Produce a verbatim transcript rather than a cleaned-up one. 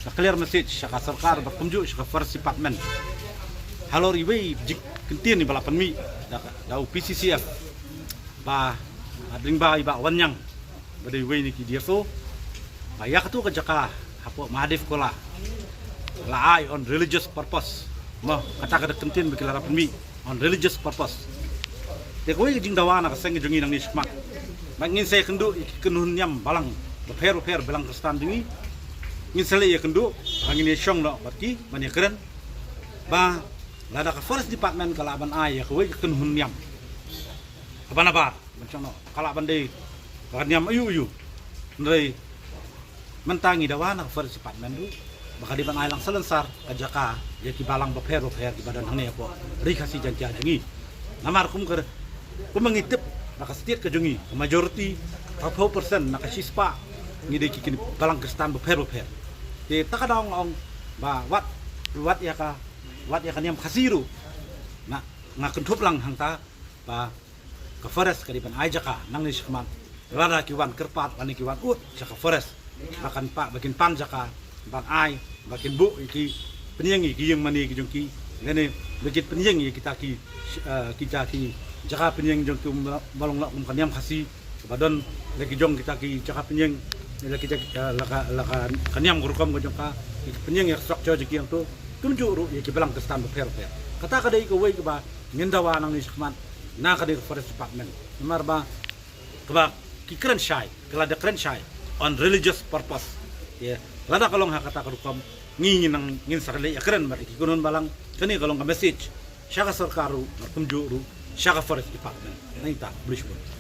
Ka clear message sha ka sorkar bad kumjuh sha ka forest department. Halor iwei i jingkyntien iba la pynmih da, da u P C C F ba, ba dang ba iba wan ñiang ba dei iwei na ki D F O ba ïa katu ka jaka hapoh Mahadev Kola la ai on religious purpose. Mo kata ka da kyntien ba ki la pynmih on religious purpose. Te kawei ka jingdawa na ka seng ka jong ngi nangne shakhmat ba ngin sa ïakynduh ïa ki kynhun niam balang bapher bapher balang Khristan jong ngi. Ngin sa leit ïakynduh ba ngin ïashong noh bad ki ban ïakren ba lada ka forest department ka lah ban ai ïa kawei ka kynhun niam kaba nabar ban shong noh, ka lah ban dei ka niam aiu aiu. Hynrei mynta ngi dawa na ka forest department ruh ba ka dei ban ai lang salonsar ka jaka ïa ki balang bapher bapher kiba don hangne hapoh Ri Khasi Jaiñtia jong ngi. Namar kum ka, kum ngi tip na ka state ka jong ngi ka majority, phraphew percent na ka shispah ngi dei ki, ki balang Khristan bapher bapher. Te ta ka daw nga ong ba wat, wat ïa ka, wat ïa ka niam Khasi ruh na, nga kynthup lang hangta ba ka forest ka dei ban ai jaka nangne shakhmat. Lada ki wan kyrpad lane ki wan ud sha ka forest ba kan pa, ba kin pan jaka ban ai, ba kin buh ïa ki, pynïeng ïa ki ïing mane ki jong ki, lane ba kin pynïeng ïa kita ki, eh, kita ki jaka pynïeng jong ki, um, ba long lah kum ka niam Khasi ba don la ki jong kita ki jaka pynïeng, la ki jaka, eh, la ka, la ka, ka niam ka rukom ka jong ka, ki pynïeng ïa ka structure jong ki hangto. Kumjuh ruh ïa ki balang Khristan bapher bapher. Kata ka dei kawei kaba ngin dawa nangne shakhmat na ka dei ka forest department. Namar ba kaba ki kren shai, ka la da kren shai on religious purpose. Te lada ka long ha kata ka rukom, ngi ngin nang, ngin sa leit ïakren bad ki kynhun balang. Kane ka long ka message sha ka sorkar ruh bad kumjuh ruh sha ka forest department. Nangta, khublei shibun.